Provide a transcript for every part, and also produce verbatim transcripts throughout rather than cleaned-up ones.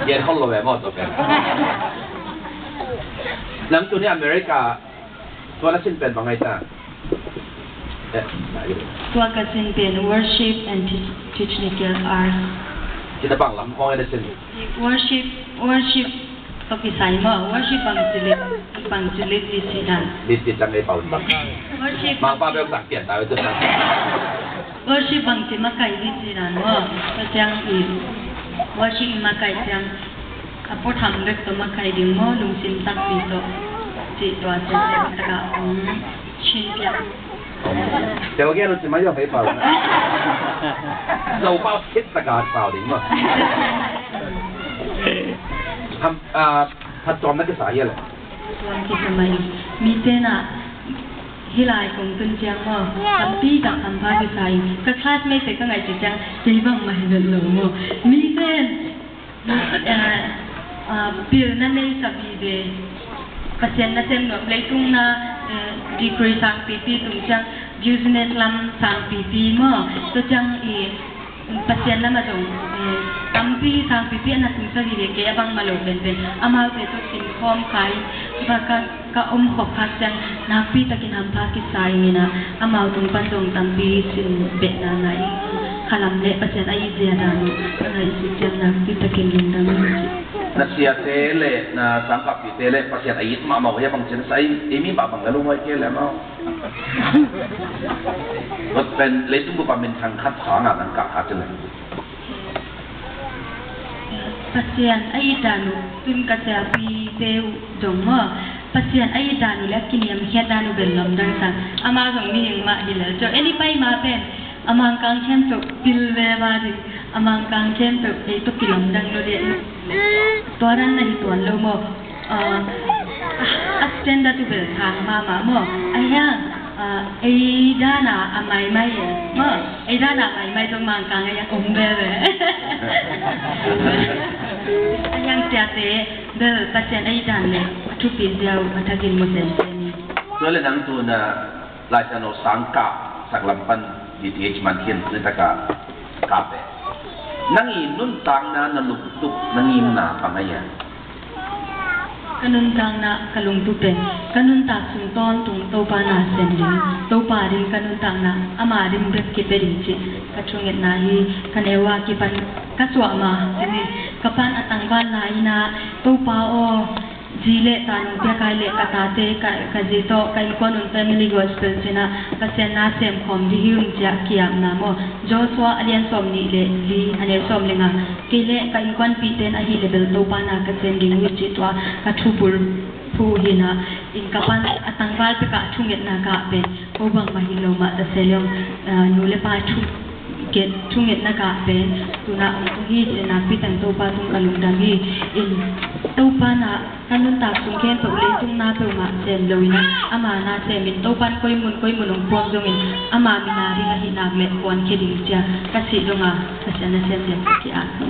Gen khol lo ve maw tua pen. Nang tuni America tua na sin pen bang ai ta? Eh, tua ka sin pen worship and teach- technical arts. Kita bang lam khong na sin? Worship, worship. Pakisai maw, worship bang ci leh, bang ci leh di ci dan. Di ci tang ei pau. Worship. Mangpa bek tak pian ta tu. Worship bang ci makai di ci dan maw. Tua ciang i worship i makai ciang a puatham bek tawh makai ding maw, lungsim takpi tawh. Ci tua ciang taka um chin piak. Tel gen ci mai zong hei pau. Zo pau sit taka pau ding maw. Ham, ah, phattuam na kisa hia le. Phattuam kisa mai. Mite na hih lai kong tun ciang maw, tampi tak hampha kisa in. Ka classmate te ka ngaihsut ciang kei bangmah hi vet lo maw. Mite, ah, ah, pilna nei sa vive. Pasian nasem nuam, leitung na, eh, degree sangpipi tung ciang business lam sangpipi maw. Tua ciang i Pasian lamah zong, eh, tampi sangpipi a na tungsa vive, kei a bangmah lo penpen. Amaute tawh simkhawm kha in, va ka, ka om khop khak ciang nakpi takin hampha kisa ing in ah, amau tung pan zong tampi sin behna ngah ing. Khalam le Pasian a it zia dan uh a ngaihsut ciang nakpi takin lungdam ing ci. Na siate le na sangkapite le Pasian a it mahmah uh hia, bang ci na sa ing, i mi mah bang na lunghuai kei le amau. Tua pen leitung bup a minthang khat sangin nang kah kha ci le. Pasian a it dan uh tun ka siapite uh zong maw, Pasian a it dan uh le a kiniamkhiat dan uh bel lamdang sa. Amau zong mihing mah hi lel ciau. Ei pai ma pen a Mangkang khempeuh pil ve va ding, a Mangkang khempeuh ei tawh kilamdang lo ding. Tua dan na hi tuan lo maw. Ah, a standard uh bel thang mahmah maw. A hiang, ah, ei dana a maimai e maw. Ei dana a maimai zong Mangkang a hiang om veve. A hiang siate bel Pasian ei dan le a thupi ziau a thakin mu semsem hi. Tua le nang tuna Laisiangtho sang kah sak lam pan D T H man khin ni taka kah pe. Nang i nuntakna na lungtup na ngimna bang a hia? Ka nuntakna ka lungtup pen ka nuntak sung tawntung Topa na sem ding, Topa ding ka nuntakna ama ding bek kipia ding cih ka thungetna hi. Ka neu a kipan ka suah ma, ka pan a tangval lai in ah Topa aw, zi le ta nong piak ai le ka tate, ka, ka zi tawh ka innkuan un family gospel ci-in ah Pasian na sem khawm dih hi ung ci-a ki-apna maw. Joshua a lian sawm nih le li a neu sawm le nga. Kei le ka innkuanpihte in ahih leh bel Topa na ka sem ding uh hi ci tua ka thubul phu hi-in ah, in ka pan a tangval pek ah thungetna kah pen ko bangmah hi lo mah ta se leng, ah, nu le pa thu Gen thungetna kah pen tuna hong tung hi ci-in nakpi takin Topa tung ka lungdam hi. In Topa na ka nuntak sung khempeuh leitung na peuhmah sem lo-in ah ama na sem in Topa in koi mun koi mun hong puak zongin ama min a ding ahih nak leh puankhia ding ci-a ka cih dong a, Pasian nasem lian ka ki-ap hi.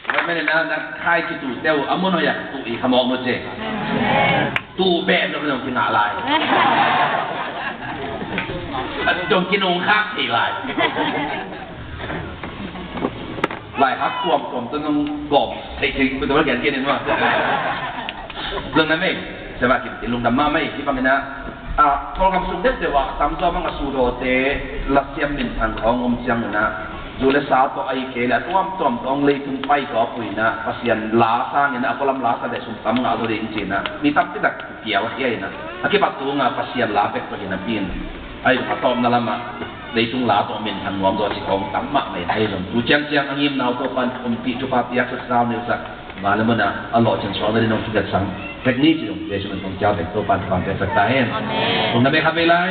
Tua manin na, na khai kituh teh uh a mun hoih ah tuh i khamawk nu ci. Tuh beh nu zong kingah lai. Zong kinung khak thei lai. Lai khak tuamtuam tawh zong gawm thei thei, tua gen gen in mah. Zong na mei, sa va kim ti lungdam mahmah hi bangin ah, ah, Kawlgam sung deuhdeuh ah tamzaw bang a sudawte lasiam minthang khawng om ciangun ah, zu le sa tawh ahih kei leh a tuamtuam tawh hong leitung pai tawh a puin ah, Pasian la sangin ah a pualam la sa le sum tam ngah zaw ding ci-in ah mi tampi tak pial khia in ah, a kipat tung ah Pasian la bek tawh hi napi-in, ahi zong a tawpna lamah leitung la tawh minthang nuam zaw cih khawng tam mahmah in, ahi zong tu ciangciang a ngimna uh Topa in ompih thupha piaksak, sau neusak, van le mun ah a lawhcin suakna ding hong thungetsak bek ni ci zong Jesuh min tawh cial bek Topa in thupha piaksak ta hen. Amen. Lungdam e, khatvei lai.